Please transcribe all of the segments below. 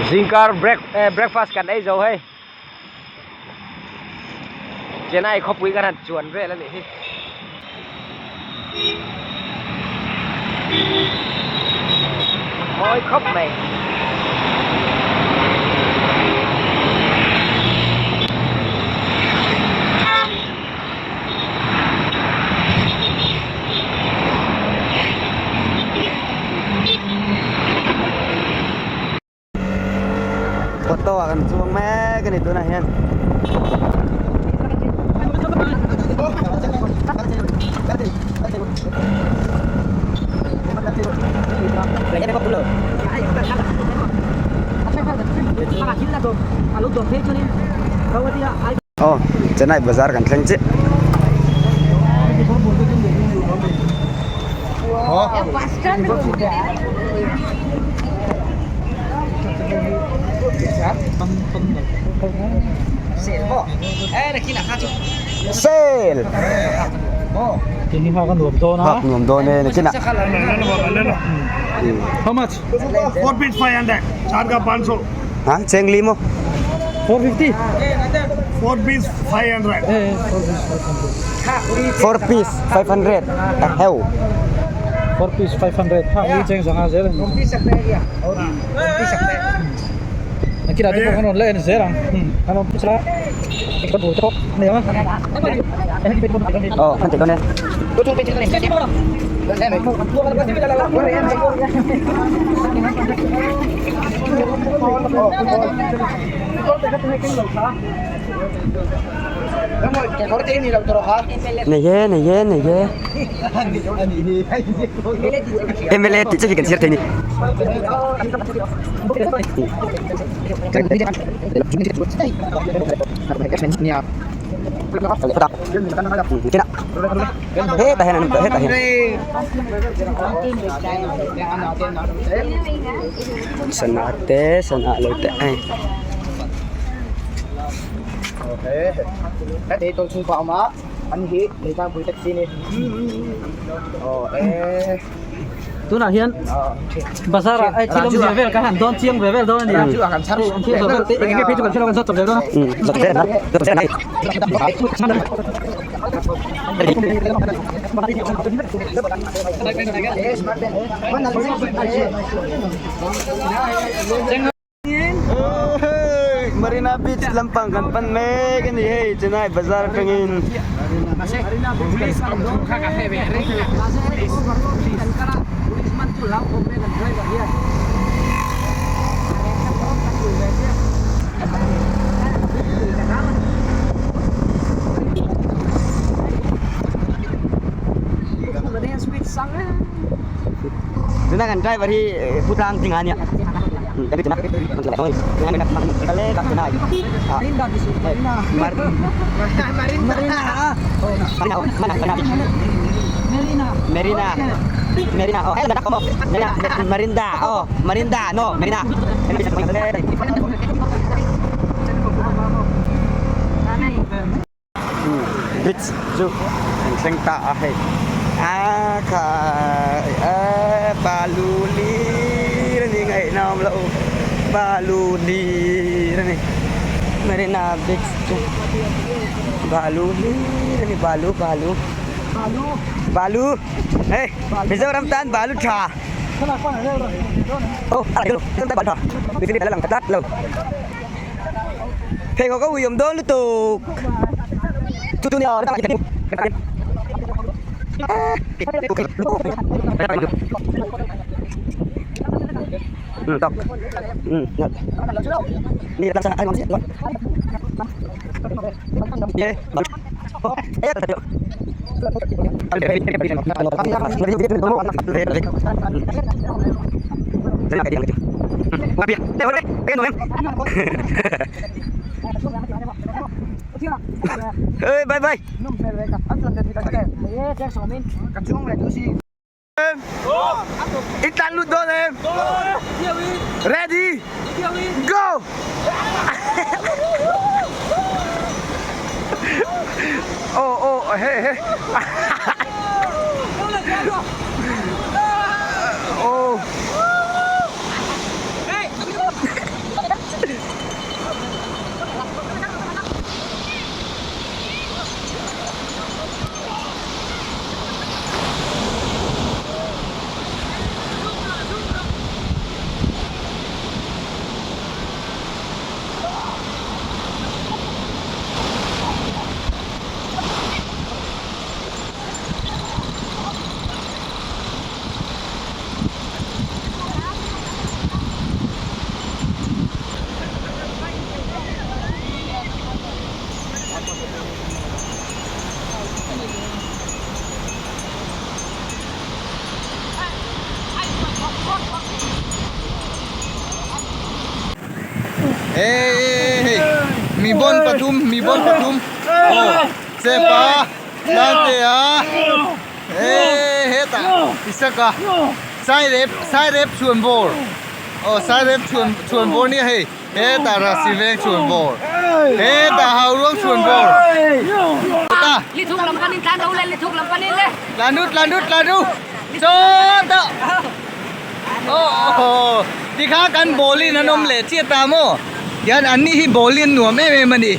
Zingkar break eh breakfast kan ei zo hei Chennai khawpui kan han chuan vel a nih hi. Mawi khawp mai. Auto ah kan chuang mek a ni tunah hian. Aw Chennai bazar kan thleng chiah. Sale Hak nuam dawn e nakinah. How much? 4 piece 500 चार का 500 Ha chengli maw? 450? 4 piece 500 4 piece 500 a heuh. 4 piece 500 hak hi cheng zanga zel a ni. Nakinah te pawh kan rawn la en zel ang. Kan rawn push la. Aw kan tih dawn e. Nei e nei e nei e MLA tih chu hi kan chhiar thei a ni. Hetah hian an awm tawh hetah hian. Sana te sana lo te ai. Tunah hian bazar ah ai thil awmzia vel kan han dawn chiang ve vel dawn a ni a hei an thil zawh vel te eng nge phei chu kan hre lo kan zawt chawp zel dawn a. Marina Beach lampang kan pan mek a ni hei Chennai bazar atangin. Tuna kan driver hi pu tlang tinga ania. Marina Marina oh Marinda oh Marinda no Marina Beach chu an thleng ta a hei a khai a balu lir a ni ngaihna awm lo balu lir a ni Marina Beach chu balu hlir a ni balu balu balu hei Mizoram tan balu tha aw balu tha lang tlat lo. Pheikhawk a ui awm dawn lutuk chu chu nia Bye bye. I tlan lut dawn em? Ready? Go! Oh oh he he. Oh. Hey hei mi bon pathum mi bon pathum aw chepa Tlantea hey hetah Isaka Sairep Sairep chhuan bawr aw Sairep chhuan chhuan bawr nia hei hetah Rasi veng chhuan bawr hetah Hauruang chhuan bawr ta tlan ru tlan ru tlan ru chawtah Aw tikha kan ball in an awm leh chiah ta maw tihian an ni hi ball in nuam em em a ni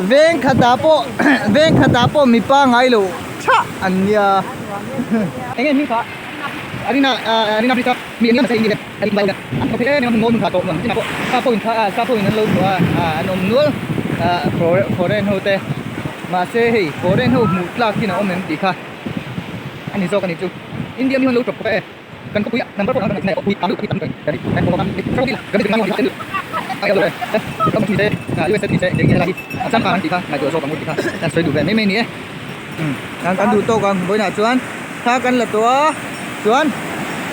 veng khatah pawh veng khatah pawh mipa ngai lo thah an nia eng nge hming kha arina arina bika mi eng nge an pawh an awm nual foreign ho te mahse hei foreign ho hmuh tlak hi a awm em tih kha. A ni zawk a ni chu. India mi ho an lo tawp bawk e. Kan khawpui ah number pawh kan pui ang kan kan sawi duh ve mai mai a ni e. Kan duh tawk ang vawiinah chuan thla kan la tawh a chuan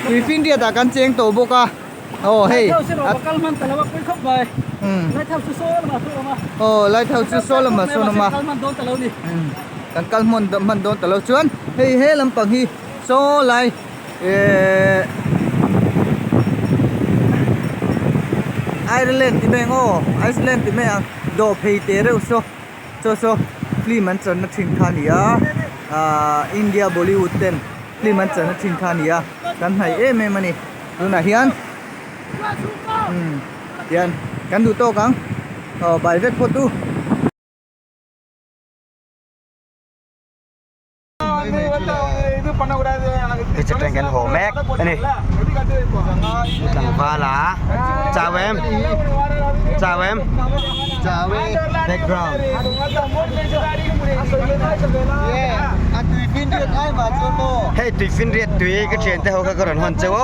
tuifinriat ah kan cheng tawh bawk a. Aw hei aw lighthouse chu saw lamah sawn awm a kan kal hman hman dawn ta lo chuan hei he lampang hi saw lai ehh Ireland ti mai ang aw Iceland ti mai ang dawh phei teh reuh saw chaw saw film an channa thin kha a ni a ahh India Bollywood ten film an channa thin kha a ni a kan hnaih em em a ni. Tunah hian umm tian kan duh tawk ang aw bai vek phawt u. Hei train kan haw mek a ni tlangval a chau em chau em chau e background yeah a tui finriat ai mah chuan maw hei tui finriat tui ka thian te ho kha ka rawn hawn cheu aw.